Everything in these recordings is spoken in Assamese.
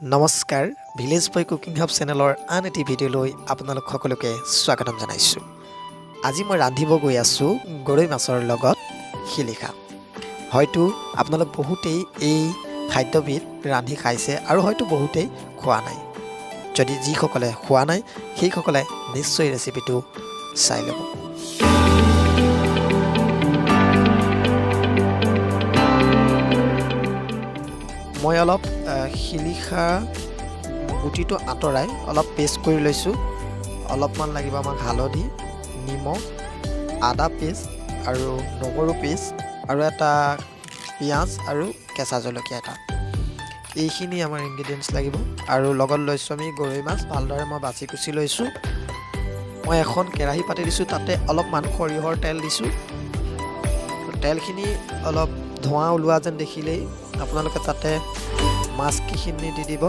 নমস্কাৰ, ভিলেজ বয় কুকিং হাব চেনেলৰ আন এটি ভিডিঅ'লৈ আপোনালোক সকলোকে স্বাগতম জনাইছোঁ। আজি মই ৰান্ধিব গৈ আছোঁ গৰৈ মাছৰ লগত শিলিখা। হয়তো আপোনালোক বহুতেই এই খাদ্যবিধ ৰান্ধি খাইছে আৰু হয়তো বহুতেই খোৱা নাই। যদি যিসকলে খোৱা নাই, সেইসকলে নিশ্চয় ৰেচিপিটো চাই ল'ব। মই অলপ শিলিখা গুটিটো আঁতৰাই অলপ পেষ্ট কৰি লৈছোঁ। অলপমান লাগিব আমাক হালধি, নিমখ, আদা পেষ্ট আৰু নহৰু পেষ্ট আৰু এটা পিঁয়াজ আৰু কেঁচা জলকীয়া এটা। এইখিনি আমাৰ ইনগ্ৰেডিয়েণ্টছ লাগিব। আৰু লগত লৈছোঁ আমি গৰৈ মাছ। ভালদৰে মই বাছি কুচি লৈছোঁ। মই এখন কেৰাহী পাতি দিছোঁ, তাতে অলপমান সৰিয়হৰ তেল দিছোঁ। তেলখিনি অলপ ধোঁৱা ওলোৱা যেন দেখিলেই আপোনালোকে তাতে মাছকেইখিনি দি দিব।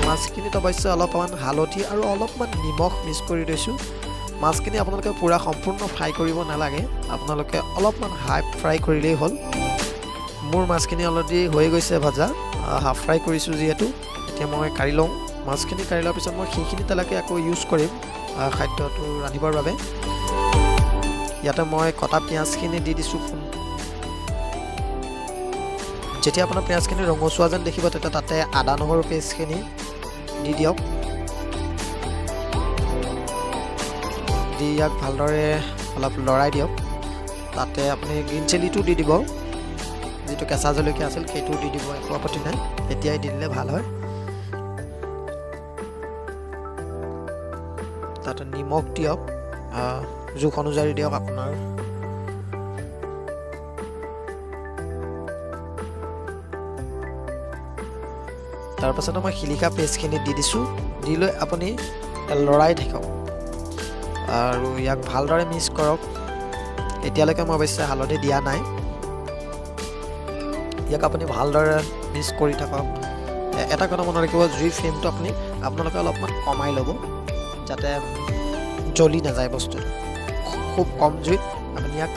মাছখিনিত অৱশ্যে অলপমান হালধি আৰু অলপমান নিমখ মিক্স কৰি লৈছোঁ। মাছখিনি আপোনালোকে পূৰা সম্পূৰ্ণ ফ্ৰাই কৰিব নালাগে, আপোনালোকে অলপমান হাফ ফ্ৰাই কৰিলেই হ'ল। মোৰ মাছখিনি অলৰেডি হৈ গৈছে ভজা, হাফ ফ্ৰাই কৰিছোঁ যিহেতু। এতিয়া মই কাঢ়ি লওঁ। মাছখিনি কাঢ়ি লোৱাৰ পিছত মই সেইখিনি তেলকে আকৌ ইউজ কৰিম খাদ্যটো ৰান্ধিবৰ বাবে। ইয়াতে মই কটা পিঁয়াজখিনি দি দিছোঁ। যেতিয়া আপোনাৰ পিঁয়াজখিনি ৰঙচুৱা যেন দেখিব, তেতিয়া তাতে আদা নহৰু পেষ্টখিনি দি দিয়ক। দি ইয়াক ভালদৰে অলপ লৰাই দিয়ক। তাতে আপুনি গ্ৰীণ চিলিটো দি দিব, যিটো কেঁচা জলকীয়া আছিল সেইটোও দি দিব, একো আপত্তি নাই, এতিয়াই দি দিলে ভাল হয়। তাতে নিমখ দিয়ক, জোখ অনুযায়ী দিয়ক আপোনাৰ। তাৰপাছতে মই শিলিখা পেষ্টখিনি দি দিছোঁ। দি লৈ আপুনি লৰাই থাকক আৰু ইয়াক ভালদৰে মিক্স কৰক। এতিয়ালৈকে মই অৱশ্যে হালধি দিয়া নাই। ইয়াক আপুনি ভালদৰে মিক্স কৰি থাকক। এটা কথা মনত ৰাখিব, জুই ফ্লেমটো আপোনালোকে অলপমান কমাই ল'ব, যাতে জ্বলি নাযায় বস্তুটো। খুব কম জুইত আপুনি ইয়াক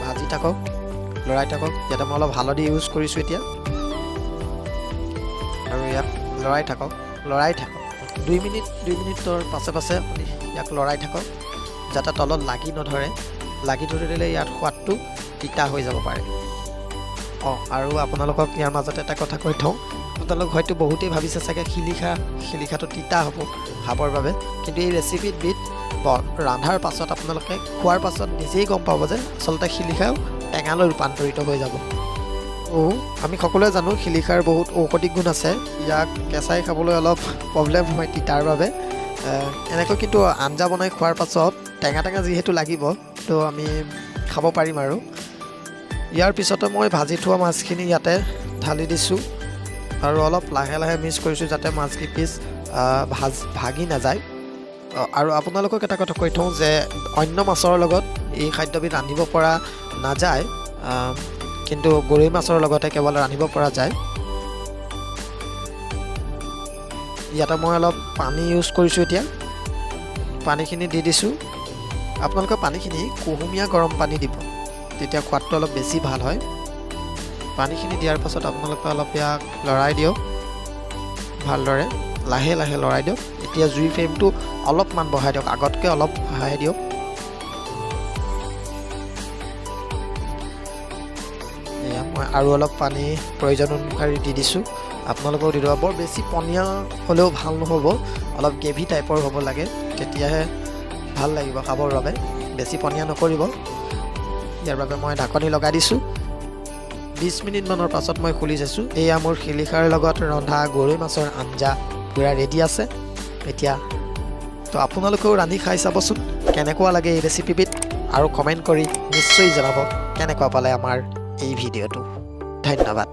ভাজি থাকক, লৰাই থাকক। ইয়াতে মই অলপ হালধি ইউজ কৰিছোঁ এতিয়া। আৰু ইয়াক লৰাই থাকক, লৰাই থাকক। 2 মিনিট 2 মিনিটৰ পাছে পাছে আপুনি ইয়াক লৰাই থাকক, যাতে তলত লাগি নধৰে। লাগি ধৰিলে ইয়াৰ সোৱাদটো তিতা হৈ যাব পাৰে। অঁ, আৰু আপোনালোকক ইয়াৰ মাজতে এটা কথা কৈ থওঁ। আপোনালোক হয়তো বহুতেই ভাবিছে চাগে শিলিখাটো তিতা হ'ব খাবৰ বাবে, কিন্তু এই ৰেচিপিবিধ ৰন্ধাৰ পাছত আপোনালোকে খোৱাৰ পাছত নিজেই গম পাব যে আচলতে শিলিখাও টেঙালৈ ৰূপান্তৰিত হৈ যাব। আমি সকলোৱে জানো শিলিখাৰ বহুত ঔষধি গুণ আছে। ইয়াক কেঁচাই খাবলৈ অলপ প্ৰব্লেম হয় তিতাৰ বাবে। এনেকৈ কিন্তু আঞ্জা বনাই খোৱাৰ পাছত টেঙা টেঙা যিহেতু লাগিব, তো আমি খাব পাৰিম। আৰু ইয়াৰ পিছতে মই ভাজি থোৱা মাছখিনি ইয়াতে ঢালি দিছোঁ আৰু অলপ লাহে লাহে মিক্স কৰিছোঁ, যাতে মাছকেইপিচ ভাগি নাযায়। আৰু আপোনালোকক এটা কথা কৈ থওঁ যে অন্য মাছৰ লগত এই খাদ্যবিধ ৰান্ধিব পৰা নাযায়, কিন্তু গৰৈ মাছৰ লগতে কেৱল ৰান্ধিব পৰা যায়। ইয়াতে মই অলপ পানী ইউজ কৰিছোঁ। এতিয়া পানীখিনি দি দিছোঁ। আপোনালোকে পানীখিনি কুহুমীয়া গৰম পানী দিব, তেতিয়া সোৱাদটো অলপ বেছি ভাল হয়। পানীখিনি দিয়াৰ পাছত আপোনালোকে অলপ ইয়াক লৰাই দিয়ক ভালদৰে, লাহে লাহে লৰাই দিয়ক। এতিয়া জুই ফ্লেমটো অলপমান বঢ়াই দিয়ক, আগতকৈ অলপ বঢ়াই দিয়ক। এয়া মই আৰু অলপ পানী প্ৰয়োজন অনুসৰি দি দিছোঁ, আপোনালোকেও দি দিব। বৰ বেছি পনীয়া হ'লেও ভাল নহ'ব, অলপ গ্ৰেভি টাইপৰ হ'ব লাগে, তেতিয়াহে ভাল লাগিব খাবৰ বাবে। বেছি পনীয়া নকৰিব। ইয়াৰ বাবে মই ঢাকনি লগাই দিছোঁ। 20 মিনিটমানৰ পাছত মই খুলি চাইছোঁ। এয়া মোৰ শিলিখাৰ লগত ৰন্ধা গৰৈ মাছৰ আঞ্জা পূৰা ৰেডি আছে এতিয়া। তো আপোনালোকেও ৰান্ধি খাই চাবচোন কেনেকুৱা লাগে এই ৰেচিপিবিধ আৰু কমেণ্ট কৰি নিশ্চয় জনাব কেনেকুৱা পালে আমাৰ এই ভিডিঅ'টো। ধন্যবাদ।